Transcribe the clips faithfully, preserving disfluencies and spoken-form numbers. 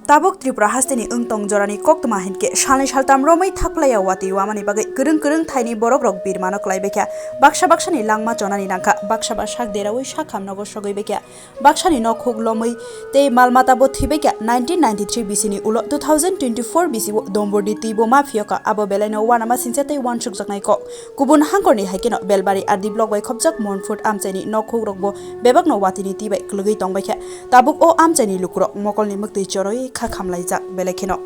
Tabuk Tripura hasteni wngtong jorani koktwma hinkhe salnwi saltam romwi thakphlaiya watwi wamani bagwi kwrwng kwrwng thaini borokrok birmano kwlaibaikha. Baksa baksani langma chonani nangkha, baksa ba sak deraui sak hamnogo sogwi baikha. Baksani nokhuk lomwi tei mal mata bo thwibaikha. Nineteen ninety-three bisini ulo two thousand twenty-four bisio Dombordi twibo ma phiyokha, abo belaino uanama singcha tei uansukjaknai kok. Kubun hangkorni hai kheno Belbari R D block bai khopjak Monfort amchaini nokhukrokbo bebakno watwini twi bai kwlwgwi tongbaikha. Tabuk o amchaini lukurok mokolni mwktwi choroi kha khamlaijak belai kheno.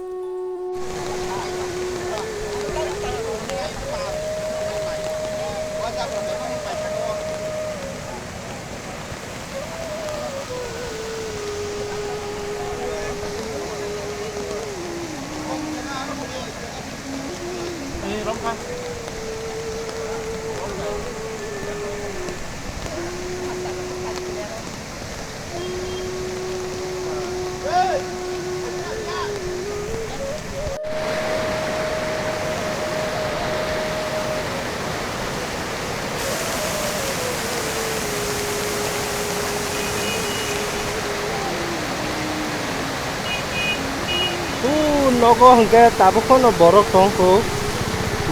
O nogo hwnkhe tabuk phano borok tongkho,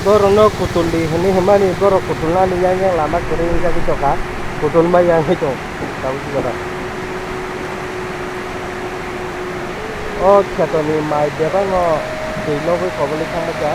borokno kutuldi hinwi hwnmani borok kutulnani yang yang lama kwrwi wngjagwi tongkha, kutulma yang hai tong tabuk jora. O khetoni mai bebakno twi nogwi koboli thangbaikha.